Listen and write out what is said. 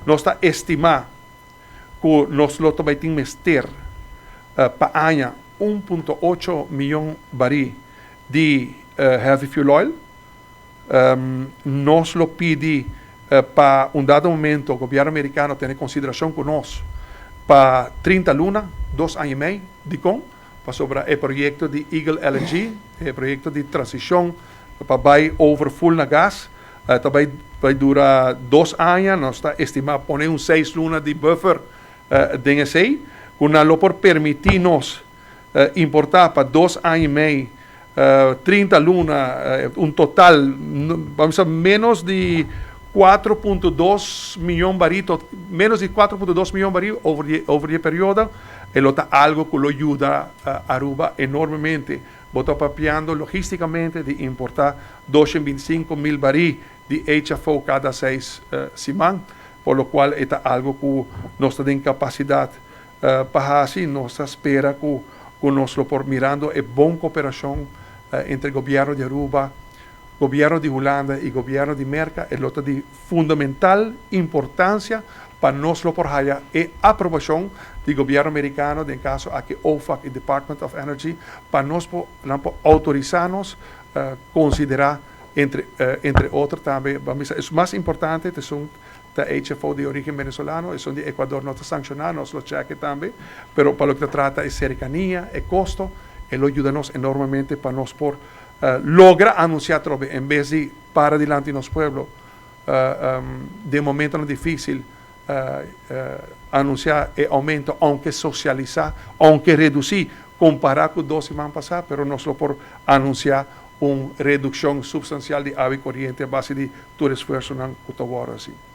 Nos ta estima cu nos lo bay tin mester pa aña 1.8 miyon bari di heavy fuel oil. Nos lo pidi pa un dado momento e gobierno americano tene consideracion cu nos pa 30 luna, 2 aña y mey, di con, pasobra e proyecto di Eagle LNG, e proyecto di transicion pa bay over full na gas, tambe bay dura 2 aña. Nos ta estima pone un 6 luna di buffer den esey, cu nan lo por permiti nos importa pa 2 aña y mey, 30 luna, un total, ban bisa, menos di 4.2 miyon bari, menos di 4.2 miyon bari over di periodo, e lo ta algo cu lo yuda Aruba enormemente. Bo ta papiando logisticamente di importa 225 mil bari di HFO cada 6 siman, pa locual ta algo cu nos tin capacidad pa asina. Nos ta spera cu nos por mirando e bon cooperacion entre gobierno di Aruba, gobierno di Hulanda y gobierno di Merca, e ta di fundamental importancia pa nos lo por haya e aprobacion di gobierno americano, den caso aki OFAC y Department of Energy, pa nos por autorisa nos considera entre otro tambe. Ban bisa, e mas importante ta e HFO di origen venezolano, esun di Ecuador no ta sanciona, nos lo check tambe, pero pa loke ta trata e cercania e costo, e lo yuda nos enormemente pa nos por logra anuncia trobe, en bes di para dilanti nos pueblo, den momento dificil, anuncia e aumento, aunke socialisa, aunke reduci, compara cu 2 siman pasa, pero nos lo por anuncia un reduccion substancial di awa y coriente a base di tur esfuerso cu ta asina.